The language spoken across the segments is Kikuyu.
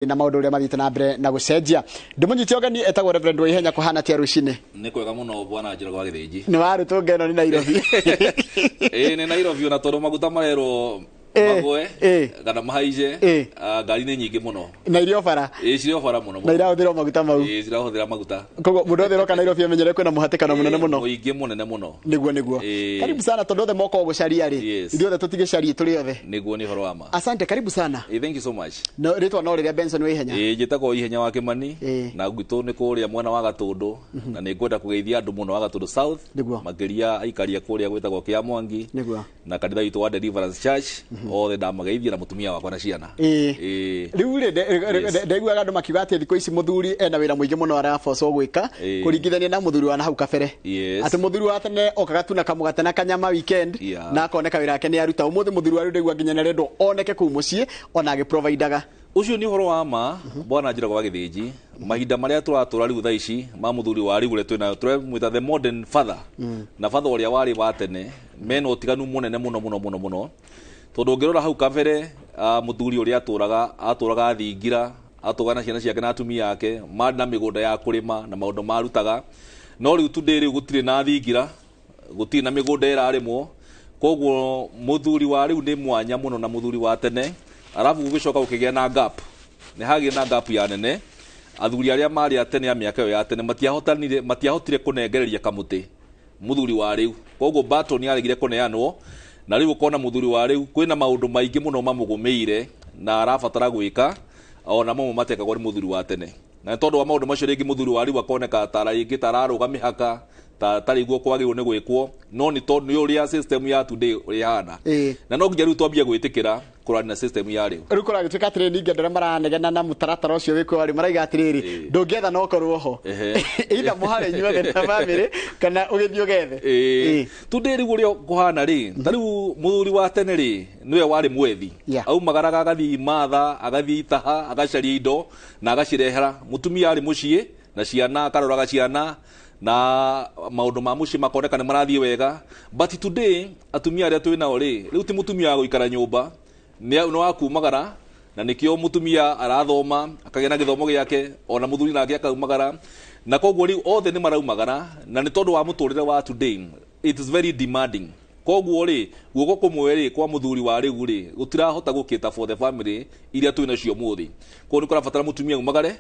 Na maundu uria mathiite na mbere na gucenjia. Ndimunyite ũgeni, etagwo Reverend Waihenya. Kuhana tia rucini? Nĩ kwega mũno, bwana Njoroge wa Gĩthĩnji. Nĩ warutwo ngeno nĩ Nairobi. Ĩĩ, nĩ Nairobi, ona tondũ maguta marerwo magwe kana mahaice. Ngari nĩ nyingĩ mũno. Na irio bara. Ĩĩ, cirĩ o bara mũno. Na irahũthĩrwo maguta mau. Ĩĩ, cirahũthĩra maguta. Koguo mũndũ othe ũroka Nairobi amenyere kwĩna mũhatĩkano mũnene mũno. Mũingĩ mũnene mũno. Nĩguo. Karibu sana, tondũ othe moka gũcaria rĩ, ithuĩ othe tũtigĩcarie, tũrĩ othe. Nĩguo, nĩ ũhoro wa ma. Asante, karibu sana. Ĩĩ, thank you so much. No rĩtwa no rĩrĩa Benson Waihenya? Ĩĩ, njĩtagwo Ihenya wa Kĩmani. Na gwitũ nĩ kũrĩa mwena wa Gatũndũ, na nĩ ngwenda kũgeithia andũ mũno wa Gatũndũ South, makĩria aikari a kũrĩa gwĩtagwo Kĩamwangi, na kanitha witũ wa Deliverance Church othe ndamageithia, na mũtumia wakwa na ciana. Rĩu rĩ, ndaiguaga andũ makiuga atĩ thikũ ici mũthuri ena wĩra mũingĩ mũno arabocwo gwĩka kũringithania na mũthuri wa na hau kabere, atĩ mũthuri wa tene okaga tu na kamũgate na kanyama weekend na akoneka wĩra wake nĩ aruta. Ũmũthĩ mũthuri wa rĩu ndaigua nginya nĩarendwo oneke kũu mũciĩ ona agĩprovidaga. Ũcio nĩ ũhoro wa ma, bwana Njoroge wa Gĩthĩnji. Mahinda marĩa tũratũra rĩu thaa ici ma mũthuri wa rĩu ũrĩa twĩnayo, tũramwĩta the modern father, na father ũrĩa warĩ wa tene mena ũtiganu mũnene mũno mũno mũno mũno, tondũ ũngĩrora hau kabere, mũthuri ũrĩa atũraga, atũraga thingira, atũraga na ciana ciake na atumia ake, marĩ na mĩgũnda ya kũrĩma na maũndũ marutaga. No rĩu today, rĩu gũtirĩ na thingira, gũtirĩ na mĩgũnda ĩrarĩmwo, koguo mũthuri wa rĩu nĩ mwanya mũno na mũthuri wa tene. Arabu gũgĩcoka gũkĩgĩa na gap, nĩ hagĩa na gap ya nene. Athuri arĩa marĩ a tene, a mĩaka ĩyo ya tene, matiahotanire, matiahotire kũnengereria kamũtĩ mũthuri wa rĩu, koguo baton yaregire kũneanwo. Na rĩu ũkona mũthuri wa rĩu kwĩna maũndũ maingĩ mũno mamũgũmĩire na arabatara gwĩka, ona mamwe matekagwo nĩ mũthuri wa tene. Na nĩ tondũ wa maũndũ macio, rĩngĩ mũthuri wa rĩu akoneka ta rĩngĩ ta ararũga mĩhaka, ta tarĩ guo kwagĩrĩirwo nĩ gwĩkwo, no nĩ tondũ nĩ ũrĩa system ya today ũrĩa ĩhana. Na no nginya rĩu twambie gwĩtĩkĩra kũrani na system ya rĩu. Rĩu kũragĩtuĩka atĩrĩrĩ, ningĩ andũ arĩa maranegena na mũtaratara ũcio wĩkuo rĩ, maraiga atĩrĩrĩ, ndũngĩetha no ũkorwo ho, either mũhare inyuothe na bamĩrĩ kana ũgĩthiĩ ũgethe. Today rĩu ũrĩa kũhana rĩ, ta rĩu mũthuri wa tene rĩ, nĩwe warĩ mwethi. Aumagaraga agathiĩ matha, agathiĩ itaha, agacaria indo na agacirehera mũtumia. Arĩ mũciĩ na ciana, akaroraga ciana na maũndũ ma mũciĩ makoneka nĩ marathiĩ wega. But today atumia arĩa twĩ nao rĩ, rĩu ti mũtumia wa gũikara nyũmba, nĩ wa kumagara, na nĩkĩo mũtumia arathoma akagĩa na gĩthomo gĩake, ona mũthuri nake akaumagara, na koguo rĩu othe nĩ maraumagara. Na nĩ tondũ wa mũtũrĩre wa today, it is very demanding. Koguo rĩ, guoko kũmwe rĩ kwa mũthuri wa rĩu rĩ, gũtirahota gũkĩta for the family iria twĩ nacio ũmũthĩ. Koguo nĩ kũrabatara mũtumia aumagare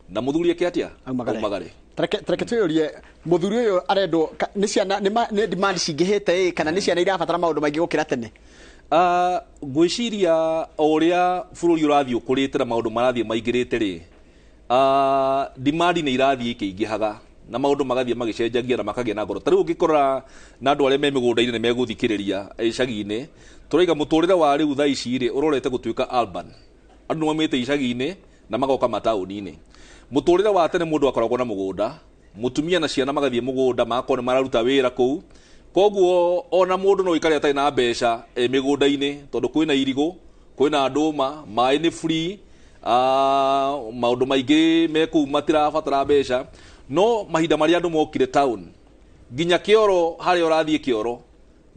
na mũthuri eke atĩa? Aumagare. Aumagare. Tareke twĩyũrie, mũthuri ũyũ arendwo nĩ ciana, nĩ demand cingĩhĩte ĩ, kana nĩ ciana irabatara maũndũ maingĩ gũkĩra tene? Ngwĩciria o ũrĩa bũrũri ũrathiĩ ũkũrĩte na maũndũ marathiĩ maingĩrĩte rĩ, demand nĩ irathiĩ ikĩingĩhaga na maũndũ magathiĩ magĩcenjagia na makagĩa na ngoro. Ta rĩu ũngĩkora na andũ arĩa me mĩgũnda-inĩ nĩ megũthikĩrĩria icagi-inĩ, tũraiga mũtũrĩre wa rĩu thaa ici rĩ, ũrorete gũtuĩka urban. Andũ nĩ maumĩte icagi-inĩ na magoka mataũni-inĩ. Mũtũrĩre wa tene, mũndũ akoragwo na mũgũnda, mũtumia na ciana magathiĩ mũgũnda, magakorwo nĩ mararuta wĩra kũu. Koguo ona mũndũ no aikare atarĩ na mbeca e mĩgũnda-inĩ, tondũ kwĩna irigũ, kwĩna ndũma, maĩ nĩ free, maũndũ maingĩ me kũu matirabatara mbeca. No mahinda marĩa andũ mokire town, nginya kĩoro, harĩa ũrathiĩ kĩoro,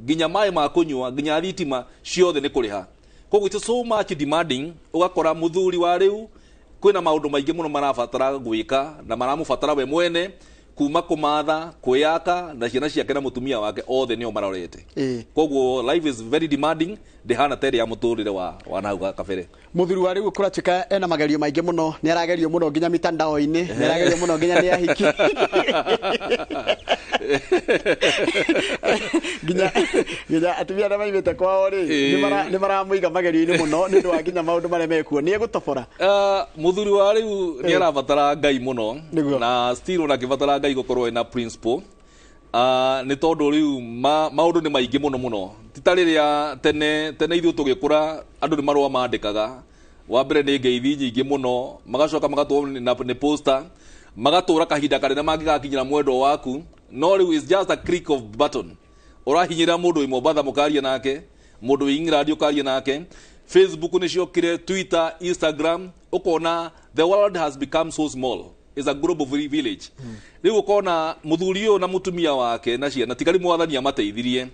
nginya maĩ ma kũnyua, nginya thitima, ciothe nĩ kũrĩha. Koguo it's so much demanding, ũgakora mũthuri wa rĩu kwĩna maũndũ maingĩ mũno marabatara gwĩka na maramũbatara we mwene, kuma kũmatha, kwĩyaka na ciana ciake na mũtumia wake, othe nĩo marorete. Koguo life is very demanding, ndĩhana ta ĩrĩa ya mũtũrĩre wa nahau kabere. Mũthuri wa rĩu kũratuĩka ena magerio maingĩ mũno, nĩ aragerio mũno nginya mitandao-inĩ, nĩ aragerio mũno nginya nĩ ahiki, nginya atumia arĩa maimĩte kwao rĩ, nĩ maramũiga magerio-inĩ mũno nĩ ũndũ wa nginya maũndũ marĩa mekuo. Nĩ egũtobora? Mũthuri wa rĩu nĩ arabatara Ngai mũno. Na still ona akĩbatara Ngai, gũkorwo ena principle, nĩ tondũ rĩu maũndũ nĩ maingĩ mũno mũno, ti ta rĩrĩa tene tene ithuĩ tũgĩkũra andũ nĩ marũa mandĩkaga. Wa mbere nĩ ngeithi nyingĩ mũno, magacoka magatũrwo nĩ poster, magatũra kahinda kanene mangĩgakinyĩra mwendwa waku. No rĩu is just a click of button, ũrahinyĩrĩra mũndũ wĩ Mombatha mũkaria nake, mũndũ wĩ England ũkaria nake. Facebook nĩ ciokire, Twitter, Instagram, ũkona the world has become so small, is a global village. Rĩu ũkona mũthuri ũyũ na mũtumia wake na ciana, tiga rĩu Mwathani amateithirie,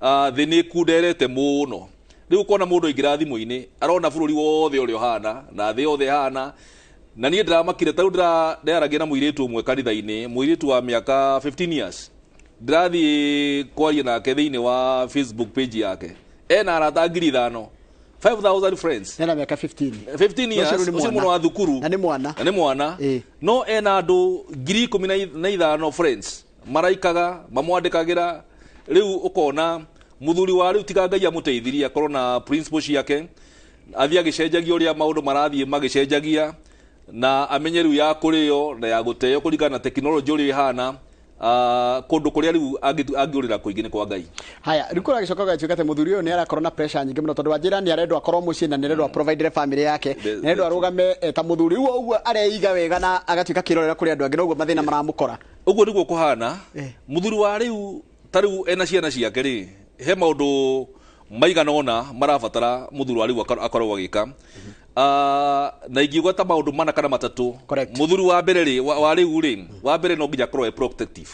thĩ nĩ ĩkunderete mũno. Rĩu ũkona mũndũ aingĩra thimũ-inĩ arona bũrũri wothe ũrĩa ũhana na thĩ yothe ĩhana. Na niĩ ndĩramakire ta rĩu ndĩraragia na mũirĩtu ũmwe kanitha-inĩ, mũirĩtu wa mĩaka 15 years. Ndĩrathiĩ kwaria nake thĩinĩ wa Facebook page yake, ena arata 5,000, 5000 friends. Ena mĩaka 15. 15 years. Ũcio nĩ ũcio mũno wa thukuru. Na nĩ mwana. Na nĩ mwana. No ena andũ 15,000 friends maraikaga mamwandĩkagĩra. Rĩu ũkona mũthuri wa rĩu tiga Ngai amũteithirie akorwo na principle ciake, athiĩ agĩcenjagia ũrĩa maũndũ marathiĩ magĩcenjagia, na amenye rĩu ya kũrĩo na ya gũteo kũringana na tekinoronjĩ ũrĩa ĩhana. Kũndũ kũrĩa rĩu angĩũrĩra kũingĩ nĩ kwa Ngai. Haya, rĩu kũragĩcoka gũgatuĩka atĩ mũthuri ũyũ nĩ arakorwo na pressure nyingĩ mũno, tondũ wanjĩra nĩ arendwo akorwo mũciĩ na nĩ arendwo aprovidere family yake, nĩ arendwo arũgame ta mũthuri. Rĩu ũguo areiga wega na agatuĩka kĩrorera kũrĩ andũ angĩ, noguo mathĩna maramũkora. Ũguo nĩguo kũhana. Mũthuri wa rĩu ta rĩu ena ciana ciake rĩ, he maũndũ maigana ũna marabatara mũthuri wa rĩu akorwo agĩka. Na ingiuga ta maũndũ mana kana matatũ. Mũthuri wa mbere rĩ, wa rĩu rĩ, wa mbere no nginya akorwo e protective.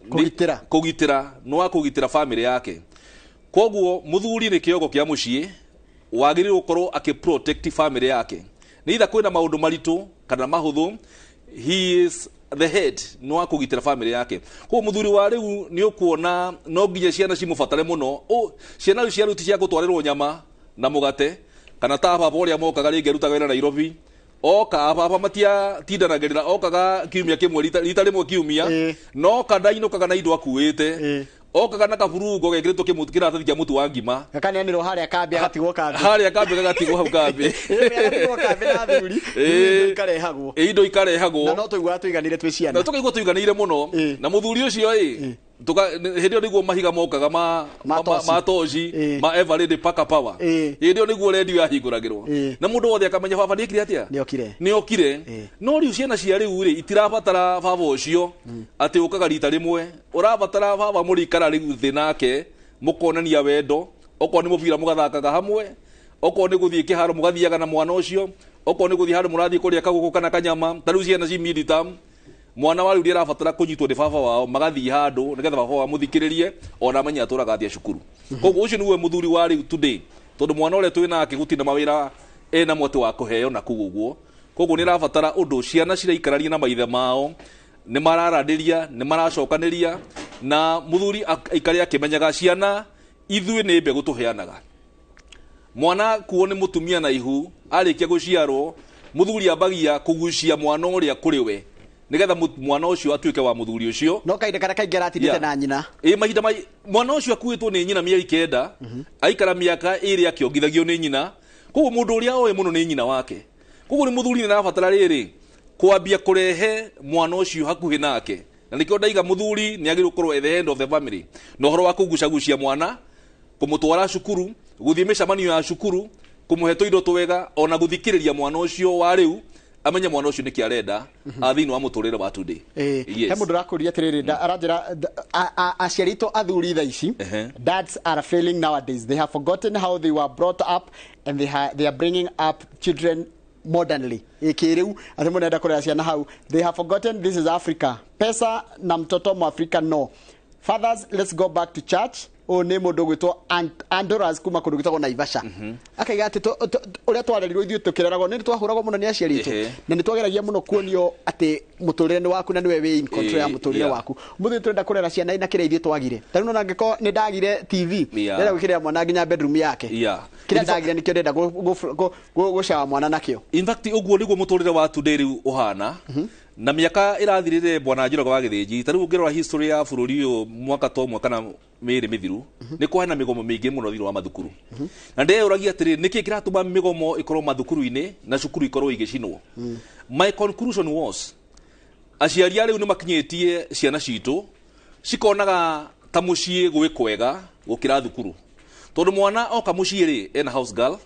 Kũgitĩra. Kũgitĩra, no wa kũgitĩra family yake. Koguo mũthuri nĩ kĩongo kĩa mũciĩ, wagĩrĩirwo gũkorwo akĩ protect family yake. Nĩ either kwĩna maũndũ maritũ kana mahũthũ, he is the head, no wa kũgitĩra family yake. Koguo mũthuri wa rĩu nĩ ũkuona no nginya ciana cimũbatare mũno. Ciana rĩu cia rĩu ti cia gũtwarĩrwo nyama na mũgate, kana ta baba ũrĩa mokaga rĩngĩ arutaga wĩra Nairobi. Oka baba matiatindanagĩrĩra, okaga kiumia kĩmwe rita rĩmwe kiumia, no kandainũkaga na indo akuĩte. Okaga na kaburungo gekĩrĩtwo kĩratathi kĩa mũtu wa ngima. Gakaneanĩrwo harĩa kambĩ agatigwo kambĩ. Harĩa kambĩ gagatigwo hau kambĩ. Agatigwo kambĩ na athuri, indo ikarehagwo. Indo ikarehagwo. Na no tũiguaga tũiganĩire twĩ ciana. Na tũkaigua tũiganĩire mũno. Na mũthuri ũcio ĩ, hĩndĩ ĩyo nĩguo mahiga mokaga ma toci, ma Eveready Paka Power. Hĩndĩ ĩyo nĩguo redio yahingũragĩrwo. Na mũndũ wothe akamenya baba nĩekire atĩa? Nĩokire. Nĩokire. No rĩu ciana cia rĩu rĩ, itirabatara baba ũcio atĩ ũkaga rita rĩmwe. Ũrabatara baba mũrĩikara rĩu thĩ nake, mũkonania wendo, okorwo nĩ mũbira mũgathakaga hamwe, okorwo nĩ gũthiĩ kĩharo mũgathiaga na mwana ũcio, okorwo nĩ gũthiĩ handũ mũrathiĩ kũrĩa kagũkũ kana kanyama, ta rĩu ciana ci mid-term, mwana wa rĩu nĩarabatara kũnyitwo nĩ baba wao, magathiĩ handũ nĩgetha baba wao amũthikĩrĩrie ona amenye atũraga atĩa cukuru. Koguo ũcio nĩwe mũthuri wa rĩu today, tondũ mwana ũrĩa twĩ nake gũtirĩ na mawĩra ena mwatĩ wa kũheo na kũu ũguo. Koguo nĩarabatara ũndũ ciana ciraikarania na maithe mao, nĩ mararanĩria, nĩ maracokanĩria, na mũthuri aikare akĩmenyaga ciana ithuĩ nĩ mbegũ tũheanaga. Mwana kuo nĩ mũtumia na ihu, arĩkia gũciarwo, mũthuri ambagia kũgucia mwana ũrĩa kũrĩ we, nĩgetha mwana ũcio atuĩke wa mũthuri ũcio. No kahinda karĩa kaingĩ aratindĩte na nyina. Mahinda mwana ũcio akuĩtwo nĩ nyina mĩeri 9, aikara mĩaka 2 akĩongithagio nĩ nyina. Koguo mũndũ ũrĩa oĩ mũno nĩ nyina wake. Koguo nĩ mũthuri nĩarabatara rĩrĩ kwambia kũrehe mwana ũcio hakuhĩ nake. Na nĩkĩo ndaiga mũthuri nĩagĩrĩirwo gũkorwo at the end of the family. Na ũhoro wa kũgucagucia mwana, kũmũtwara cukuru, gũthiĩ mĩcemanio ya cukuru, kũmũhe tũindo twega, ona gũthikĩrĩria mwana ũcio wa rĩu, amenye mwana ũcio nĩkĩ arenda, thĩinĩ wa mũtũrĩre wa today. He mũndũ ũrakũria atĩrĩrĩ, aranjĩra, aciari aitũ athuri thaa ici, dads are failing nowadays. They have forgotten how they were brought up and they are bringing up children modernly. Kĩrĩu, atĩ mũndũ arenda kũrera ciana hau. They have forgotten this is Africa. Pesa na mtoto Mwafrika no. Fathers, let's go back to church. Ũyũ nĩ mũndũ ũgwĩtwo Andoras kuma kũndũ gwĩtagwo Naivasha. Akaiga atĩ ũrĩa twarerirwo ithuĩ tũkĩreragwo, nĩ twahũragwo mũno nĩ aciari aitũ. Na nĩ twageragia mũno kuonio atĩ mũtũrĩre nĩ waku na nĩwe wĩ in control ya mũtũrĩre waku. Mũthĩ tũrenda kũrera ciana ina kĩrĩa ithuĩ twagire. Ta rĩu nona angĩkorwo nĩ ndagire TV, ndĩrenda gwĩkĩrĩra mwana nginya bedroom yake. Kĩrĩa ndagire nĩkĩo ndĩrenda gũcawa mwana nakĩo. In fact, ũguo nĩguo mũtũrĩre wa today rĩu ũhana. Na mĩaka ĩrathirire bwana Njoroge wa Gĩthĩnji, ta rĩu ũngĩrora history ya bũrũri ũyũ mwaka ta ũmwe kana mĩĩrĩ mĩthiru, nĩ kũhana mĩgomo mĩingĩ mũno thĩinĩ wa mathukuru. Na ndeyũragia atĩrĩrĩ, nĩkĩ kĩratũma mĩgomo ĩkorwo mathukuru-inĩ na cukuru ikorwo igĩcinwo? My conclusion was, aciari a rĩu nĩ makinyĩtie ciana citũ cikonaga ta mũciĩ gwĩ kwega gũkĩra thukuru. Tondũ mwana oka mũciĩ rĩ, ena house girl,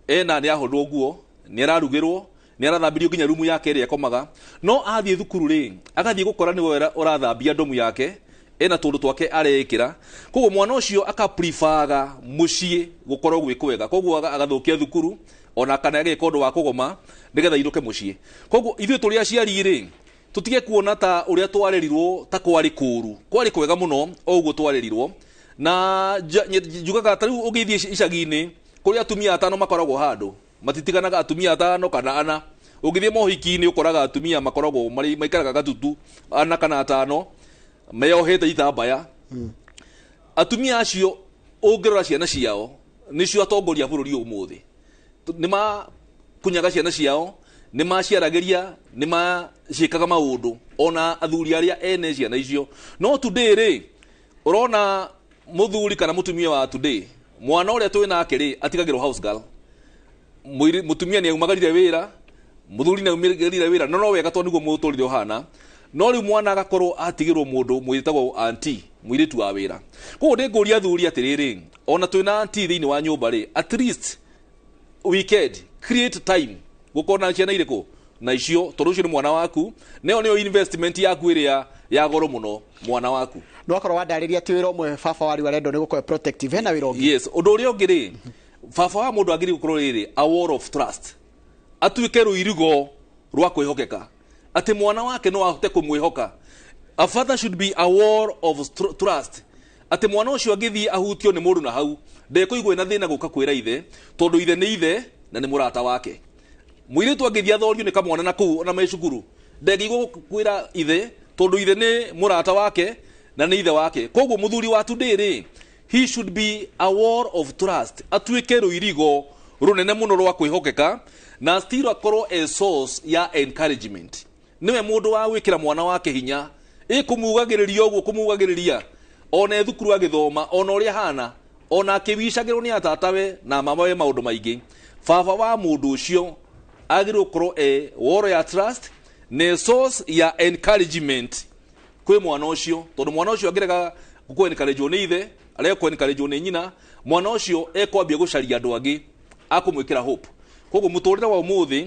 ena nĩ ahũrwo nguo, nĩ ararugĩrwo, nĩ arathambirio nginya rumu yake ĩrĩa akomaga. No athiĩ thukuru rĩ, agathiĩ gũkora nĩwe ũrathambia ndomu yake, ena tũndũ twake arekĩra. Koguo mwana ũcio akapreferga mũciĩ gũkorwo gwĩ kwega. Koguo agathũkia thukuru, ona kana ageka ũndũ wa kũgoma nĩgetha ainũke mũciĩ. Koguo ithuĩ tũrĩ aciari rĩ, tũtige kuona ta ũrĩa twarerirwo ta kwarĩ kũũru. Kwarĩ kwega mũno o ũguo twarerirwo. Na njugaga ta rĩu ũngĩthiĩ icagi-inĩ kũrĩa atumia atano makoragwo handũ, matitiganaga atumia atano kana ana. Ũngĩthiĩ mohiki-inĩ ũkoraga atumia makoragwo maikaraga gatutu ana kana atano meyohete itambaya. Atumia acio ũngĩrora ciana ciao nĩcio atongoria a bũrũri ũmũthĩ. Nĩ makunyaga ciana ciao, nĩ maciaragĩria, nĩ maciĩkaga maũndũ ona athuri arĩa ene ciana icio. No today rĩ, ũrona mũthuri kana mũtumia wa today, mwana ũrĩa twĩ nake rĩ atigagĩrwo house girl. Mũtumia nĩ aumagarire wĩra, mũthuri nĩ aumagarire wĩra, no wega tondũ nĩguo mũtũrĩre ũhana. No rĩu mwana agakorwo atigĩrwo mũndũ mwĩtagwo auntie, mũirĩtu wa wĩra. Koguo ndĩngũria athuri atĩrĩrĩ, ona twĩna auntie thĩinĩ wa nyũmba rĩ, at least weekend create time gũkorwo na ciana irĩkũ na icio, tondũ ũcio nĩ mwana waku, nĩyo nĩyo investment yaku ĩrĩa ya goro mũno, mwana waku. Nĩwakorwo wandarĩria atĩ wĩra ũmwe baba wa rĩu arendwo nĩ gũkorwo protective, hena wĩra ũngĩ? Yes, ũndũ ũrĩa ũngĩ rĩ, baba wa mũndũ agĩrĩirwo gũkorwo rĩrĩ a wall of trust, atuĩke rũirigo rwa kwĩhokeka, atĩ mwana wake no ahote kũmwĩhoka. A father should be a wall of trust, atĩ mwana ũcio angĩthiĩ ahutio nĩ mũndũ na hau ndekũigua ena thĩna gũka kwĩra ithe, tondũ ithe nĩ ithe na nĩ mũrata wake. Mũirĩtu angĩthiĩ athorio nĩ kamwana na kũu ona me cukuru, ndengĩigua kwĩra ithe, tondũ ithe nĩ mũrata wake na nĩ ithe wake. Koguo mũthuri wa today rĩ, he should be a wall of trust, atuĩke rũirigo rũnene mũno rwa kwĩhokeka, na still akorwo a source ya encouragement. Nĩwe mũndũ wa gwĩkĩra mwana wake hinya, ĩkũmugagĩrĩria ũguo, kũmugagĩrĩria ona thukuru agĩthoma, ona ũrĩa hana, ona akĩwicagĩrwo nĩ atatawe na mamawe maũndũ maingĩ. Baba wa mũndũ ũcio agĩrĩirwo gũkorwo e wall ya trust na source ya encouragement kwĩ mwana ũcio, tondũ mwana ũcio angĩrega kũ encourage nĩ ithe, arege kũ encourage nĩ nyina, mwana ũcio ekwambia gũcaria andũ angĩ akũmwĩkĩra hope. Koguo mũtũrĩre wa ũmũthĩ,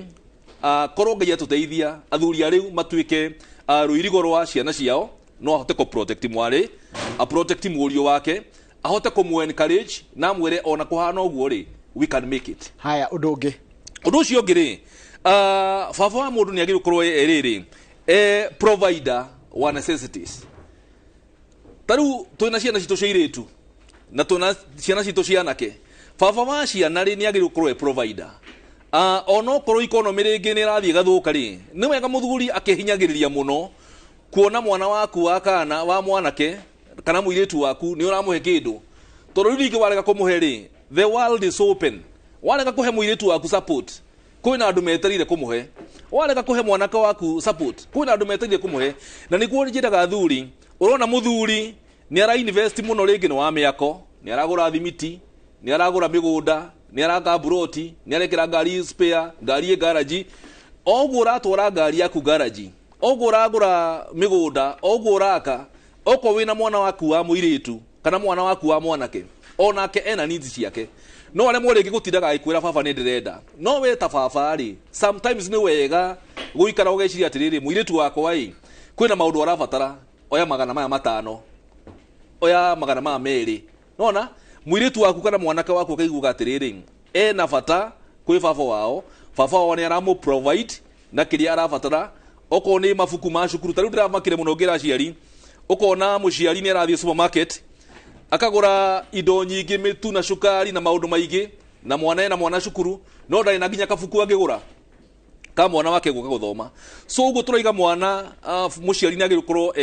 korwo Ngai atũteithia athuri a rĩu matuĩke rũirigo rwa ciana ciao, no ahote kũ protect mwarĩ, a protect mũriũ wake, ahote kũmũ encourage na amwĩre ona kũhana ũguo rĩ, we can make it. Haya, ũndũ ũngĩ. Ũndũ ũcio ũngĩ rĩ, baba wa mũndũ nĩ agĩrĩirwo gũkorwo e rĩrĩ, e provider wa necessities. Ta rĩu twĩna ciana citũ cia airĩtu na twĩna ciana citũ cia anake, baba wa ciana rĩ nĩ agĩrĩirwo gũkorwo e provider. Ona okorwo economy rĩngĩ nĩ ĩrathiĩ ĩgathũka rĩ, nĩ wega mũthuri akĩhinyagĩrĩria mũno kuona mwana waku wa kana wa mwanake kana mũirĩtu waku nĩ ũramũhe kĩndũ, tondũ rĩu rĩngĩ warega kũmũhe rĩ, the world is open. Warega kũhe mũirĩtu waku support, kwĩna andũ metereire kũmũhe. Warega kũhe mwanake waku support, kwĩna andũ metereire kũmũhe. Na nĩguo njĩraga athuri, ũrona mũthuri nĩ ara invest mũno rĩngĩ nĩ wa mĩako, nĩ aragũra thimiti, nĩ aragũra mĩgũnda, nĩ araka buroti, nĩ arekĩra ngari spare, ngari ĩ garage. Oguo ũratwara ngari yaku garage, oguo ũragũra mĩgũnda, oguo ũraka, okorwo wĩna mwana waku wa mũirĩtu kana mwana waku wa mwanake, onake ena needs ciake. No aremwo rĩngĩ gũtindaga agĩkwĩra baba nĩ ndĩrenda. No we ta baba rĩ, sometimes nĩ wega gũikara ũgeciria atĩrĩrĩ, mũirĩtu wakwa ĩ, kwĩna maũndũ arabatara, oya magana maya matano, oya magana maya merĩ. Nona mũirĩtu waku kana mwanake waku akaiguaga atĩrĩrĩ, ena bata kwĩ baba wao, baba wao nĩ aramũ provide na kĩrĩa arabatara, okorwo nĩ mabuku ma cukuru. Ta rĩu ndĩramakire mũno ngĩra aciari, ũkona mũciari nĩ arathiĩ supermarket akagũra indo nyingĩ, mĩtu na cukari na maũndũ maingĩ, na mwana ena mwana cukuru, no ndarĩ na nginya kabuku angĩgũra ka mwana wake gũka gũthoma. So ũguo tũraiga mwana, mũciari nĩ agĩrĩirwo gũkorwo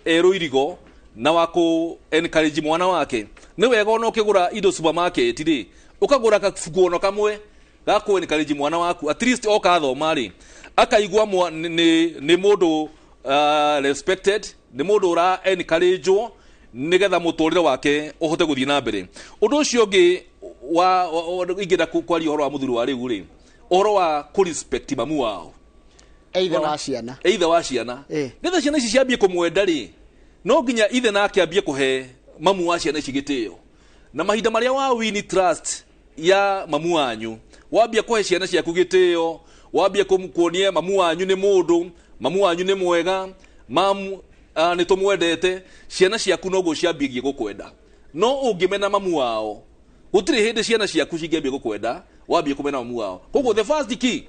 e rũirigo na wa kũ encourage mwana wake. Nĩ wega ona ũkĩgũra indo supermarket rĩ, ũkagũra kabuku ona kamwe ga kũ encourage mwana waku, at least oka thoma rĩ, akaigua nĩ mũndũ respected, nĩ mũndũ ũra encourage nĩgetha mũtũrĩre wake ũhote gũthiĩ na mbere. Ũndũ ũcio ũngĩ ingĩenda kwaria ũhoro wa mũthuri wa rĩu rĩ, ũhoro wa kũ respect mamu wao, Either wa ciana, either wa ciana. Nĩgetha ciana ici ciambie kũmwenda rĩ, no nginya ithe nake ambie kũhe mamu wa ciana ici gĩtĩo. Na mahinda marĩa wa win trust ya mamu wanyu, wambia kũhe ciana ciaku gĩtĩo, wambia kuonia mamu wanyu nĩ mũndũ, mamu wanyu nĩ mwega, mamu nĩ tũmwendete, ciana ciaku noguo ciambirie gũkwenda. No ũngĩmena mamu wao, gũtirĩ hĩndĩ ciana ciaku cingĩambia gũkwenda, wambie kũmena mamu wao. Koguo the first key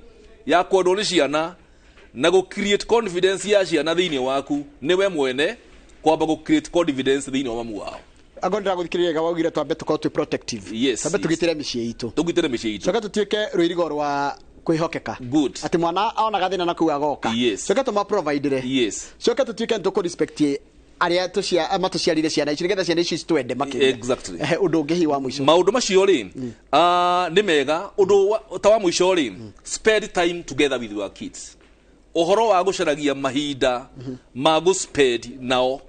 ya kwendwo nĩ ciana na gũ create confidence ya ciana thĩinĩ waku nĩwe mwene kwamba gũ create confidence thĩinĩ wa mamu wao. Angorwo ndĩragũthikĩrĩria wega, waugire twambe tũkorwo twĩ protective. Yes, Twambe yes. tũgitĩre mĩciĩ itũ. Tũgitĩre mĩciĩ itũ. Coke tũtuĩke rũirigo rwa kwĩhokeka. Good. Atĩ mwana ona gathĩna na kũu agoka. Yes. Coke tũma providere. Yes. Coke tũtuĩke nĩ tũkũ respect arĩa tũcia matũciarire ciana ici, nĩgetha ciana ici citwende makĩria. Exactly. Ehe, ũndũ ũngĩ hihi wa mũico? Maũndũ macio rĩ, nĩ mega. Ũndũ ta wa mũico rĩ, spend time together with your kids. Ũhoro wa gũcaragia mahinda ma gũ spend nao.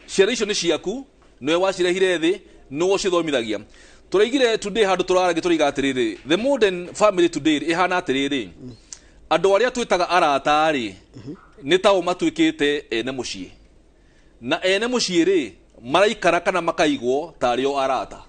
Ciana icio nĩ ciaku, nĩwe wacirehire thĩ, nĩwe ũcithomithagia. Tũraigire today handũ tũraragia, tũraiga atĩrĩrĩ, the modern family today ĩhana atĩrĩrĩ, andũ arĩa twĩtaga arata rĩ, nĩ tao matuĩkĩte ene mũciĩ, na ene mũciĩ rĩ, maraikara kana makaigwo tarĩ o arata.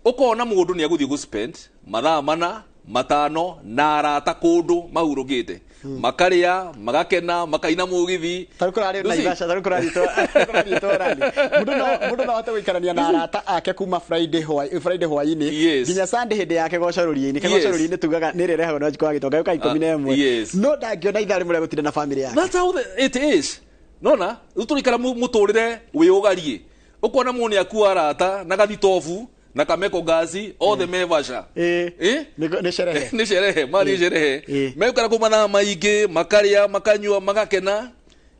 Ũkona mũndũ nĩ agũthiĩ gũspend mathaa 4, 5 na arata kũndũ mahurũkĩte, makarĩa, magakena, makaina mũgithi. Tarĩu kũrarĩ You see? Naivasha, tarĩu kũrathiĩtwo rally. Mũndũ no ahote gũikarania na arata ake kuma Friday hwaĩ-inĩ nginya Sunday hĩndĩ ya kĩgoco rũriĩ-inĩ. Kĩgoco rũriĩ-inĩ tugaga nĩ ĩrĩa ĩrehagwo na Wanjikũ wa Gĩtonga, yũkaga 11. No ndangĩona ithaa rĩmwe rĩa gũtinda na family yake. That's how it is. Nona rĩu tũraikara mũtũrĩre wĩ ũgariĩ. Ũkona mũndũ nĩ akua arata na gathitobu na kameko ngasi othe mevasha. Eh? Nĩ sherehe. Nĩ sherehe, mathiĩ sherehe. Megũikara kũu mathaa maingĩ, makarĩa, makanyua, magakena.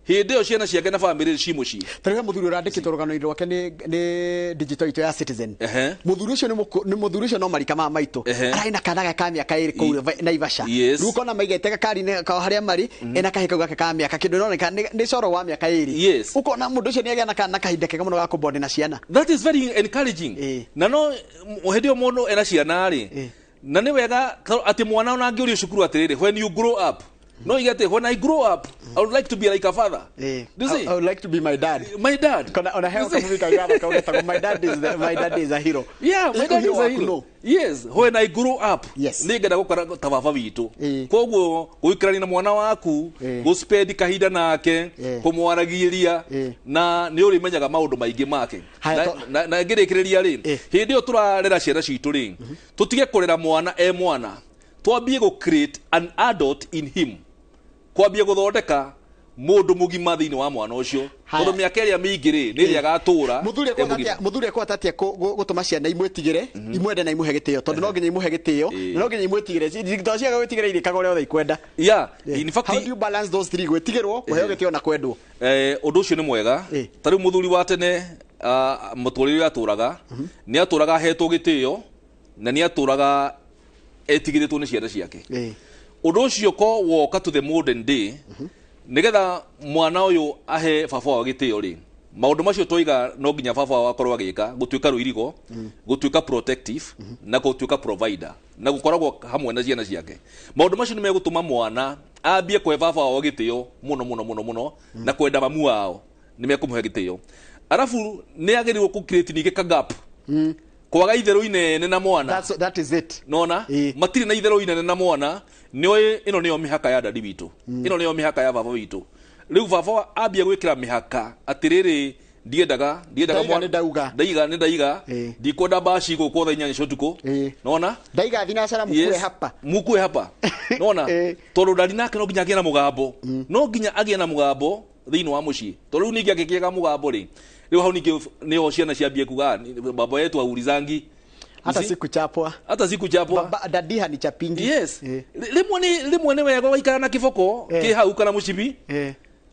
Hĩndĩ ĩyo ciana ciake na family ci mũciĩ. Tarĩu he mũthuri ũrandĩkĩtwo rũgano-inĩ rwake nĩ digital itũ ya Citizen. Mũthuri ũcio nĩ mũthuri ũcio no marika ma maitũ. Ararĩ na kana gake ka mĩaka 2 kũu Naivasha. Rĩu ũkona maigĩte gakari-inĩ kao harĩa marĩ, ena kahĩĩ kau gake ka mĩaka kĩndũ ĩroneka nĩ coro wa mĩaka 2. Ũkona mũndũ ũcio nĩ agĩa na kana kahinda kega mũno ga kũbond na ciana. That is very encouraging. Na no hĩndĩ ĩyo mũndũ ena ciana rĩ, na nĩ wega atĩ mwana ona angĩũrio cukuru atĩrĩrĩ, when you grow up, no you get it, when I grow up, I would like to be like a father. Do you see? I would like to be my dad. My dad. Kona ona heo You see? kamuvi kaigana kaugetago, my dad is the, my dad is a hero. Yeah, my dad is a hero. No. Yes, when I grow up, Yes. nĩ ngenda gũkora ta baba witũ. Koguo gũikarania na mwana waku, gũspend kahinda nake, kũmwaragĩria, na nĩ ũrĩmenyaga maũndũ maingĩ make. Haya, Na ngĩrĩkĩrĩria rĩ, hĩndĩ ĩyo tũrarera ciana citũ rĩ, tũtige kũrera mwana e mwana, twambie gũ create an adult in him, kwambia gũthondeka mũndũ mũgima thĩinĩ wa mwana ũcio, Haya. tondũ mĩaka ĩrĩa mĩingĩ rĩ, nĩ ĩrĩa agatũra Mũthuri e ekũhota mũgima. atĩa, mũthuri ekũhota atĩa gũtũma ciana imwĩtigĩre, imwende na imũhe gĩtĩo? Tondũ no nginya imũhe gĩtĩo, na no nginya imwĩtigĩre. To ciaga gwĩtigĩra irĩkaga ũrĩa othe ikwenda. Yeah, in fact, How do you balance those three? Gwĩtigĩrwo, kũheo gĩtĩo na kwendwo. Ũndũ ũcio nĩ mwega. Ta rĩu mũthuri wa tene, mũtũrĩre ũrĩa atũraga, nĩ atũraga ahetwo gĩtĩo na nĩ atũraga etigĩrĩtwo nĩ ciana ciake. Ũndũ ũcio ko woka to the modern day, nĩgetha mwana ũyũ ahe baba wao gĩtĩo rĩ, maũndũ macio twaiga no nginya baba wao akorwo agĩka: gũtuĩka rũirigo, gũtuĩka protective, na gũtuĩka provider, na gũkoragwo hamwe na ciana ciake. Maũndũ macio nĩ megũtũma mwana ambie kũhe baba wao gĩtĩo mũno mũno mũno mũno, na kwenda mamu wao, nĩ mekũmũhe gĩtĩo. Arabu nĩ agĩrĩirwo kũ create ningĩ ka gap, kwaga itherũ inene na mwana. That is it. Nona matirĩ na itherũ inene na mwana, nĩoĩ ĩno nĩyo mĩhaka ya dadi witũ, ĩno nĩyo mĩhaka ya baba witũ. Rĩu baba ambia gwĩkĩra mĩhaka atĩrĩrĩ, ndiendaga Ndaiga nĩ ndauga. Ndaiga nĩ ndaiga. Ndikwenda mbaci gũkũ thaa 8 cia ũtukũ. Nona? Ndaiga thinacara mukue hapa. Mukue hapa. Nona? Tondũ ndari nake no nginya agĩe na mũgambo, no nginya agĩe na mũgambo thĩinĩ wa mũciĩ, tondũ rĩu ningĩ angĩkĩaga mũgambo rĩ, rĩu hau ningĩ nĩho ciana ciambie kuga, "Baba yetu haulizangi." Hata You see? sikuchapwa. Hata sikuchapwa. Baba dadi hanichapingi. Yes. Rĩmwe nĩ wega waikara na kĩboko kĩ hau kana mũcibi,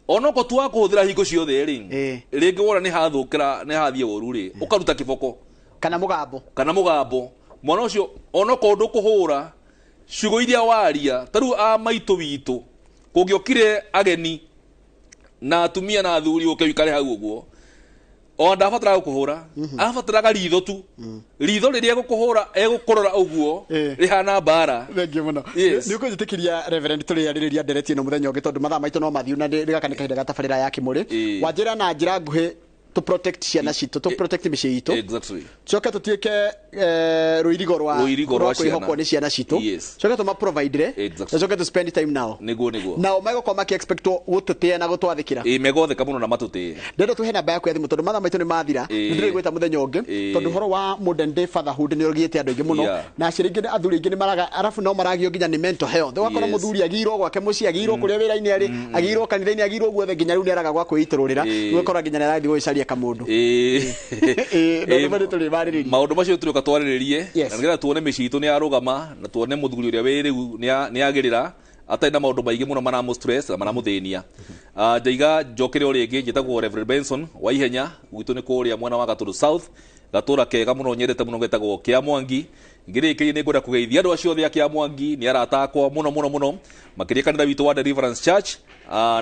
onoko tu wa kũhũthĩra hingo ciothe rĩ, rĩngĩ wona nĩ hathũkĩra, nĩ hathiĩ ũru rĩ, ũkaruta kĩboko Kana mũgambo. Kana mũgambo. Mwana ũcio onokorwo ndũkũhũra, ciugo iria waria, ta rĩu a maitũ witũ, kũngĩokire ageni na atumia na athuri, ũke ũikare hau ũguo, o ndabataraga gũkũhũra, abataraga ritho tu, ritho rĩrĩa egũkũhũra, egũkũrora ũguo, rĩhana mbara. Thengiũ mũno. Yes. Nĩ ũkũnjĩtĩkĩria, Reverend, tũrĩarĩrĩria ndereti ĩno mũthenya ũngĩ, tondũ mathaa maitũ no mathiu na gaka nĩ kahinda ga tabarĩra ya Kĩmũrĩ. Wanjĩra na njĩra nguhĩ, tũ protect ciana citũ, tũ protect mĩciĩ itũ, coke tũtuĩke Rũirigo rwa Rũirigo rwa kwĩhokwo ciana. nĩ ciana citũ. Yes. Coke tũmaprovidere. Exactly. Na coke tũ spend time nao. Nĩguo, nĩguo. Nao megũkorwo makĩ-expectwo gũtũtĩĩa na gũtwathĩkĩra. Ĩ, megotheka mũno na matũtĩe. Ndĩrenda tũhe namba yaku ya thimũ tondũ mathaa maitũ nĩ mathira. Ĩĩ. Nĩ ndĩrĩgwĩta mũthenya ũngĩ Ĩĩ. tondũ ũhoro wa modern day fatherhood nĩ ũgiĩte andũ aingĩ mũno na aciari aingĩ, athuri aingĩ nĩ maraga, arabu no maragio nginya nĩ mental health. Ũgakora mũthuri agĩirwo gwake mũciĩ, agĩirwo kũrĩa wĩra-inĩ arĩ, agĩirwo kanitha-inĩ, agĩirwo guothe, nginya rĩu nĩ araga gwa kwĩitũrũrĩra. Ũgakora nginya nĩ arathiĩ gũgĩcaria kamũndũ. Ĩĩ, no nĩmo nĩ tũrĩmarĩrĩria. Maũndũ macio tũrĩũka twarĩrĩrie Yes. na nĩgetha tuone mĩciĩ itũ nĩ yarũgama na tuone mũthuri ũrĩa wĩ rĩu nĩ agĩrĩra atarĩ na maũndũ maingĩ mũno maramũ stress na maramũthĩnia. Njaiga njokere o rĩngĩ, njĩtagwo Reverend Benson wa Ihenya, gwitũ nĩ kũrĩa mwena wa Gatũndũ South, gatũra kega mũno nyendete mũno getagwo Kĩa Mwangi. Ngĩrĩkĩrie nĩ ngwenda kũgeithia andũ acio othe a Kĩa Mwangi, nĩ arata akwa mũno mũno mũno, makĩria kanitha witũ wa Deliverance Church,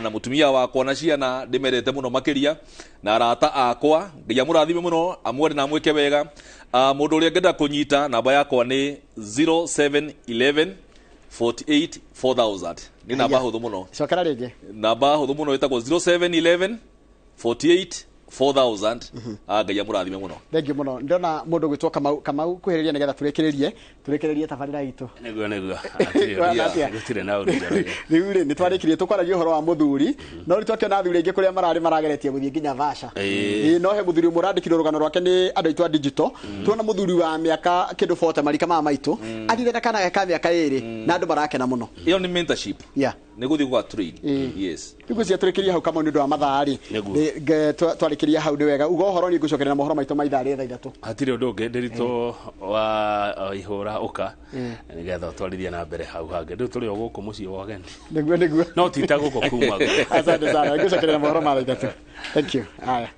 na mũtumia wakwa na ciana ndĩmendete mũno makĩria, na arata akwa. Ngai amũrathime mũno, amwende na amwĩke wega. Mũndũ ũrĩa ngenda kũnyita, namba yakwa nĩ 0711 48 4000. Nĩ namba Haya. hũthũ mũno. Cokera rĩngĩ. Namba hũthũ mũno ĩtagwo 0711 48 4000. Ngai amũrathime mũno. Thank you mũno. Ndĩrona mũndũ gwĩtwo Kamau. Kamau, kuhĩrĩria nĩgetha tũrĩkĩrĩrie tabarĩra itũ. Nĩguo, nĩguo. Wana atĩa? Gũtirĩ na ũndũ, Njoroge. Rĩu rĩ, nĩ twarĩkirie tũkwaragia ũhoro wa mũthuri, no rĩu twakĩona athuri aingĩ kũrĩa mararĩ marageretie gũthiĩ nginya Vasha. Ĩĩ. Ĩĩ, no he mũthuri ũmwe ũrandĩkirwo rũgano rwake nĩ andũ aitũ a digital. Tuona mũthuri wa mĩaka kĩndũ 40, marika maya maitũ, athiĩte na kana gake ka mĩaka 2 na andũ marakena mũno. Ĩyo nĩ mentorship. Nĩ gũthiĩ gũga train. Yes. Rĩu ngwĩciria tũrĩkĩrie hau, Kamau, nĩ ũndũ wa mathaa rĩ. Nĩguo. Twarĩkĩria hau nĩ wega. Uga ũhoro, niĩ ngũcokerera mohoro maitũ ma ithaa rĩa thaa 3. Hatirĩ ũndũ ũngĩ ndĩritũ wa ihũra ũka nĩgetha ũtwarithie na mbere hau hangĩ. Rĩu tũrĩ o gũkũ mũciĩ wa ageni. Nĩguo, nĩguo. No ti ta gũkũ kuma. Asante sana. Ngũcokerera mohoro ma thaa 3. Thank you. Haya.